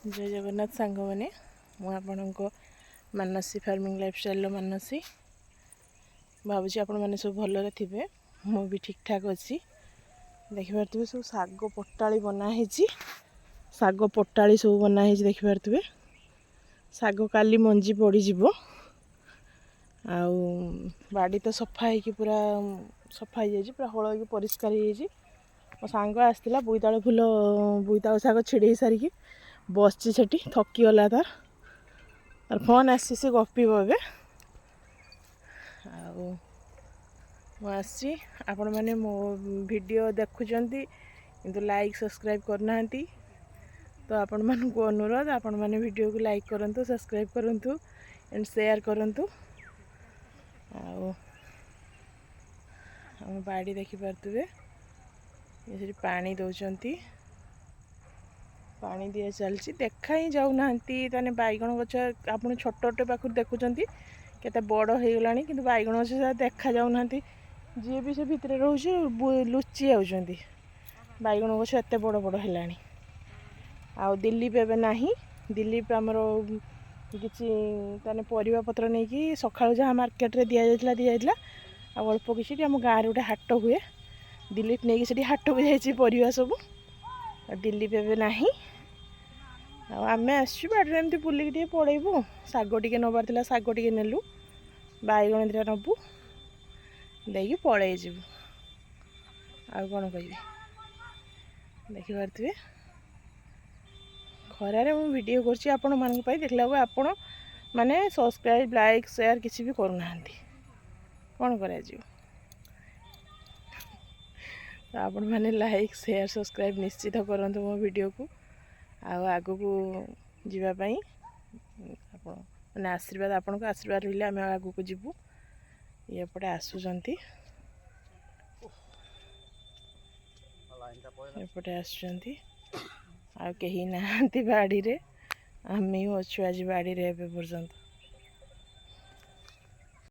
ଜୟ ଜଗନ୍ନାଥ ସାଙ୍ଗମାନେ, ମୁଁ ଆପଣଙ୍କ ମାନସୀ, ଫାର୍ମିଂ ଲାଇଫଷ୍ଟାଇଲ୍ର ମାନସୀ। ଭାବୁଛି ଆପଣମାନେ ସବୁ ଭଲରେ ଥିବେ। ମୁଁ ବି ଠିକ୍ଠାକ୍ ଅଛି। ଦେଖିପାରୁଥିବେ, ସବୁ ଶାଗ ପଟାଳି ବନା ହେଇଛି। ଶାଗ ପଟାଳି ସବୁ ବନା ହେଇଛି, ଦେଖିପାରୁଥିବେ। ଶାଗ କାଲି ମଞ୍ଜି ପଡ଼ିଯିବ। ଆଉ ବାଡ଼ି ତ ସଫା ହେଇକି, ପୁରା ସଫା ହେଇଯାଇଛି, ପୁରା ହଳ ହେଇକି ପରିଷ୍କାର ହେଇଯାଇଛି। ମୋ ସାଙ୍ଗ ଆସିଥିଲା, ବୋଇତାଳୁ ଫୁଲ, ବୋଇତାଳୁ ଶାଗ ଛିଡ଼େଇ ସାରିକି ବସିଛି ସେଠି, ଥକିଗଲା। ତାର ତାର ଫୋନ୍ ଆସିଛି, ସେ ଗପିବ ଏବେ। ଆଉ ମୁଁ ଆସିଛି। ଆପଣମାନେ ମୋ ଭିଡ଼ିଓ ଦେଖୁଛନ୍ତି କିନ୍ତୁ ଲାଇକ୍, ସବସ୍କ୍ରାଇବ୍ କରୁନାହାନ୍ତି। ତ ଆପଣମାନଙ୍କୁ ଅନୁରୋଧ, ଆପଣମାନେ ଭିଡ଼ିଓକୁ ଲାଇକ୍ କରନ୍ତୁ, ସବସ୍କ୍ରାଇବ୍ କରନ୍ତୁ ଆଣ୍ଡ ସେୟାର କରନ୍ତୁ। ଆଉ ଆମ ବାଡ଼ି ଦେଖିପାରୁଥିବେ, ସେଠି ପାଣି ଦେଉଛନ୍ତି, ପାଣି ଦିଆ ଚାଲିଛି। ଦେଖା ହିଁ ଯାଉନାହାନ୍ତି। ତାହେଲେ ବାଇଗଣ ଗଛ ଆପଣ ଛୋଟଟେ ପାଖରୁ ଦେଖୁଛନ୍ତି, କେତେ ବଡ଼ ହେଇଗଲାଣି, କିନ୍ତୁ ବାଇଗଣ ଗଛ ଦେଖା ଯାଉନାହାନ୍ତି। ଯିଏ ବି ସେ ଭିତରେ ରହୁଛି, ଲୁଚି ଯାଉଛନ୍ତି। ବାଇଗଣ ଗଛ ଏତେ ବଡ଼ ବଡ଼ ହେଲାଣି। ଆଉ ଦିଲ୍ଲୀପ ଏବେ ନାହିଁ। ଦିଲ୍ଲୀପ ଆମର କିଛି ତାହେଲେ ପରିବା ପତ୍ର ନେଇକି ସକାଳୁ ଯାହା ମାର୍କେଟରେ ଦିଆଯାଇଥିଲା, ଦିଆଯାଇଥିଲା। ଆଉ ଅଳ୍ପ କିଛି ଆମ ଗାଁରେ ଗୋଟେ ହାଟ ହୁଏ, ଦିଲ୍ଲୀପ ନେଇକି ସେଠି ହାଟକୁ ଯାଇଛି ପରିବା ସବୁ। ଆଉ ଦିଲ୍ଲୀପ ଏବେ ନାହିଁ। ଆଉ ଆମେ ଆସିଛୁ, ବାଡ଼ିରେ ଏମିତି ବୁଲିକି ଟିକେ ପଳେଇବୁ। ଶାଗ ଟିକେ ନେବାର ଥିଲା, ଶାଗ ଟିକେ ନେଲୁ, ବାଇଗଣ ଦୁଇଟା ନେବୁ, ଦେଇକି ପଳେଇ ଯିବୁ। ଆଉ କ'ଣ କହିବି? ଦେଖିପାରୁଥିବେ, ଖରାରେ ମୁଁ ଭିଡ଼ିଓ କରୁଛି ଆପଣମାନଙ୍କ ପାଇଁ। ଦେଖିଲା ବେଳକୁ ଆପଣ ମାନେ ସବସ୍କ୍ରାଇବ୍, ଲାଇକ୍, ସେୟାର କିଛି ବି କରୁନାହାନ୍ତି। କ'ଣ କରାଯିବ? ତ ଆପଣମାନେ ଲାଇକ୍, ସେୟାର, ସବସ୍କ୍ରାଇବ୍ ନିଶ୍ଚିତ କରନ୍ତୁ ମୋ ଭିଡ଼ିଓକୁ। ଆଉ ଆଗକୁ ଯିବା ପାଇଁ ଆପଣ ମାନେ ଆଶୀର୍ବାଦ, ଆପଣଙ୍କ ଆଶୀର୍ବାଦ ରହିଲେ ଆମେ ଆଗକୁ ଯିବୁ। ଏପଟେ ଆସୁଛନ୍ତି, ଏପଟେ ଆସୁଛନ୍ତି। ଆଉ କେହି ନାହାନ୍ତି ବାଡ଼ିରେ, ଆମେ ହିଁ ଅଛୁ ଆଜି ବାଡ଼ିରେ ଏବେ ପର୍ଯ୍ୟନ୍ତ।